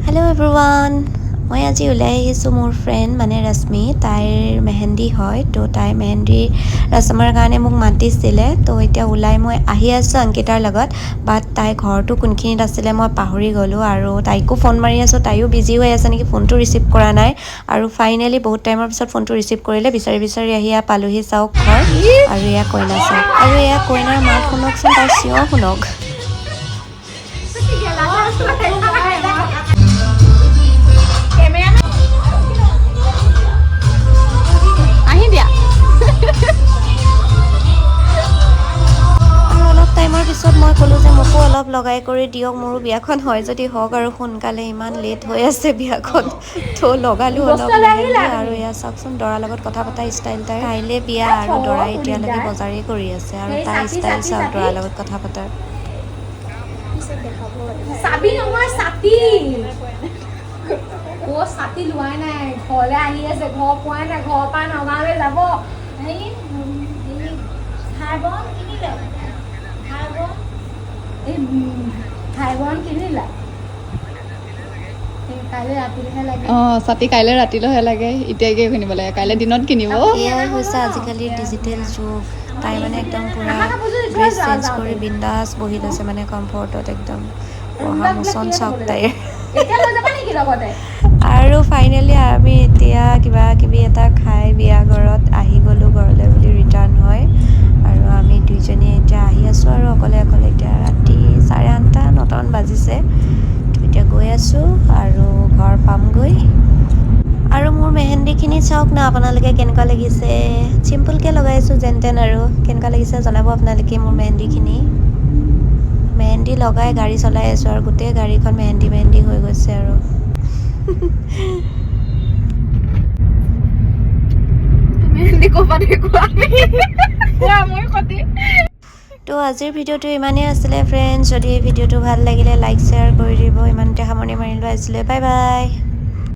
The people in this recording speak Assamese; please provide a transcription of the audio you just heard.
হেল্ল' এভৰিৱান, মই আজি ওলাই আহিছোঁ। মোৰ ফ্ৰেণ্ড মানে ৰশ্মি, তাইৰ মেহেন্দি হয়। তো তাইৰ মেহেন্দি ৰচমৰ কাৰণে মোক মাতিছিলে। তো এতিয়া ওলাই মই আহি আছোঁ অংকিতাৰ লগত, বাট তাইৰ ঘৰটো কোনখিনিত আছিলে মই পাহৰি গ'লোঁ। আৰু তাইকো ফোন মাৰি আছোঁ, তাইও বিজি হৈ আছে নেকি, ফোনটো ৰিচিভ কৰা নাই। আৰু ফাইনেলি বহুত টাইমৰ পিছত ফোনটো ৰিচিভ কৰিলে। বিচাৰি বিচাৰি আহি এয়া পালোহি। চাওক ঘৰ আৰু এয়া কইনা চাওক। আৰু এয়া কইনাৰ মাত শুনকচোন, তাৰ চিঞৰ শুনক। আহি দিয়া। আৰু অলপ টাইমৰ পিছত মই ক'লোঁ যে মোকো অলপ লগাই কৰি দিয়ক, মোৰো বিয়াখন হয় যদি হওক আৰু সোনকালে, ইমান লেট হৈ আছে বিয়াখন। তো লগালোঁ অলপ মেহেন্দি। আৰু এয়া চাওকচোন, দৰাৰ লগত কথা পতা ষ্টাইল তাইৰ। কাইলৈ বিয়া আৰু দৰাই এতিয়ালৈকে বজাৰেই কৰি আছে। আৰু তাইৰ ষ্টাইল চাওক দৰাৰ লগত কথা পতাৰ। চাবি নহয়, ছাতি। অ' ছাতি লোৱাই নাই। ঘৰলৈ আহি আছে, ঘৰ পোৱাই নাই। ঘৰৰ পৰা নগাঁৱলৈ যাব। এই ভাই বন কিনিলা? এই কাইলৈ ৰাতিলৈহে লাগে। অঁ, ছাতি কাইলৈ ৰাতিলৈহে লাগে। এতিয়াই কিনিব লাগে, কাইলৈ দিনত কিনিব। এয়াই হৈছে আজিকালিৰ ডিজিটেল যুগ। তাই মানে একদম পূৰা ড্ৰেছ চেঞ্জ কৰি বিন্দাছ বহি লৈছে, মানে কমফৰ্টত একদম। বহা মোচন চাওক তাইৰ। এতিয়া লৈ যাবা নেকি লগতে? আৰু ফাইনেলি আমি এতিয়া কিবা কিবি এটা খাই বিয়া ঘৰত আহি গ'লোঁ, ঘৰলৈ বুলি ৰিটাৰ্ণ হয়। আৰু আমি দুইজনীয়ে এতিয়া আহি আছোঁ আৰু অকলে অকলে। এতিয়া ৰাতি 8:30, 9টামান বাজিছে। তো এতিয়া গৈ আছোঁ আৰু ঘৰ পামগৈ। আৰু মোৰ মেহেন্দিখিনি চাওক না আপোনালোকে, কেনেকুৱা লাগিছে? চিম্পুলকৈ লগাইছোঁ যেন তেন। আৰু কেনেকুৱা লাগিছে জনাব আপোনালোকে মোৰ মেহেন্দিখিনি। মেহেন্দি লগাই গাড়ী চলাই আছোঁ আৰু গোটেই গাড়ীখন মেহেন্দি মেহেন্দি হৈ গৈছে। আৰু মেহেন্দি ক'ৰবাত কোৱা কোৱা মই কতি। তো আজিৰ ভিডিঅ'টো ইমানেই আছিলে ফ্ৰেণ্ডছ। যদি এই ভিডিঅ'টো ভাল লাগিলে লাইক, শ্বেয়াৰ কৰি দিব। ইমানতে সামৰণি মাৰিলোঁ আজিলৈ। Bye bye.